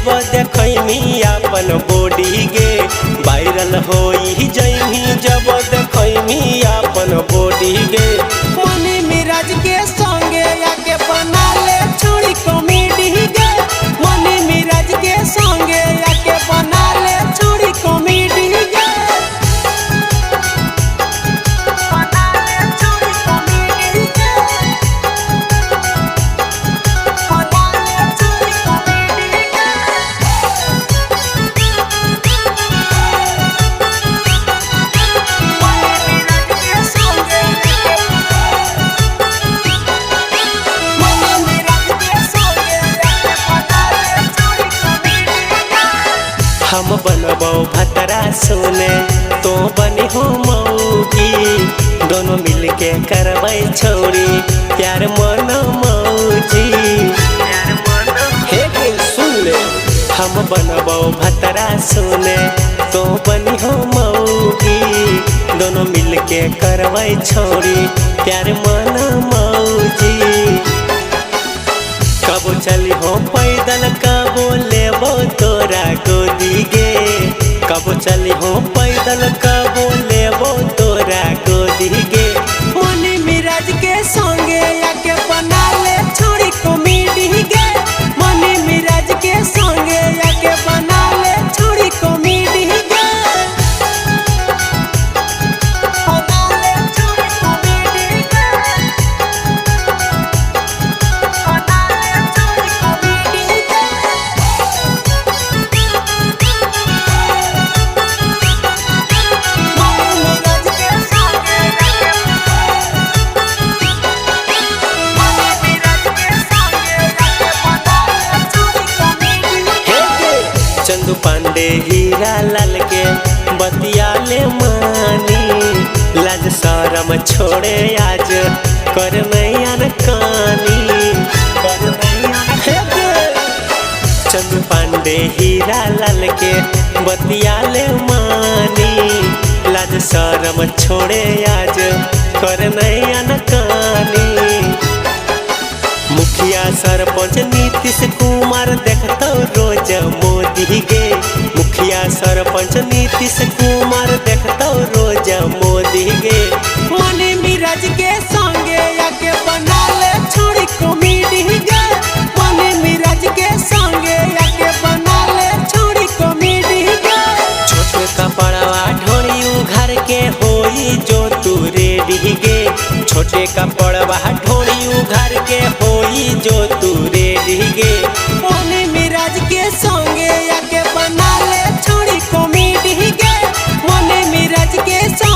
जब देखैमी अपन बॉडी गे, वायरल होई जइमी जब देखैमी अपन बॉडी गे। मनी मिराज के संगे आके बना ले छोड़ी कॉमेडी गे, मनी मिराज के संगे आके बना ले छोड़ी कॉमेडी गे। बना ले छोड़ी कॉमेडी गे, बना ले छोड़ी कॉमेडी गे। मनी मिराज के संगे, मनी मिराज के संगे आके बना ले छोड़ी कॉमेडी गे। हम बनबो भतरा सुने तो बनी हो मौगी, दोनों मिलके करबै छौरी प्यार मन मौजी। हे गे सुन ले, हम बनबो भतरा सुने तो बनी हो मौगी, दोनों मिलके करबै छौरी प्यार मन मौजी। कबो चली हो पैदल कबो लेबो तोरा गोदी गे, कबो चली हो पैदल कबो लेबो तोरा गोदी गे। मनी मिराज के संगे आके बना ले छोड़ी कॉमेडी गे, मनी मिराज के संगे आके बना ले छोड़ी कॉमेडी गे। बना ले छोड़ी कॉमेडी गे, बना ले छोड़ी कॉमेडी गे। मनी मिराज के संगे आके, मनी मिराज के संगे आके बना ले छोड़ी कॉमेडी गे। चंदू पांडे हीरा लाल के बतिया ले मानी, लाज शरम छोड़े आज कर नैया कानी। हे गे। चंदू पांडे हीरा लाल के बतिया ले मानी, लाज शरम छोड़े आज कर नैया कानी। मुखिया सरपंच नीतीश कुमार देखतो रोज मोदी गे, मुखिया सरपंच नीतीश कुमार देखतो रोज मोदी गे। मनी मिराज के संगे आके बना ले छोड़ी कॉमेडी गे, मनी मिराज के संगे आके बना ले छोड़ी कॉमेडी गे। छोट कपड़वा ढोरी उघार के होई जो तू रेडी गे, छोटे कपड़वा ढोरी उघार के होई जो तू रेडी गे। मनी मिराज के संगे आके बना ले छोड़ी कॉमेडी गे, मनी मिराज के संगे।